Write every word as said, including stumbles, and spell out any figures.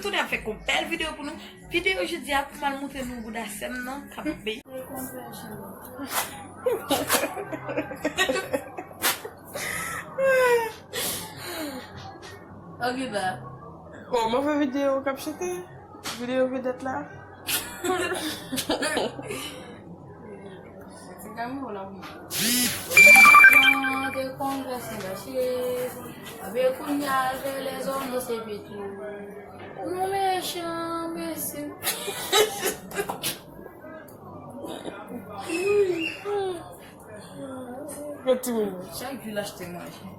Tounen ap fè yon bèl videyo pou nou. Videyo jodi a pou m al montre nou bouda sè m nan k ap beye. Ok, ba. Bon, mwen fè videyo k ap chante. Videyo vedèt la. Chante kongrè se mache. Apre kounye a, al fè lèzòm nan se pitou. Nou mechan, mesye. Gad timoun yo. Chak jou l achte manje.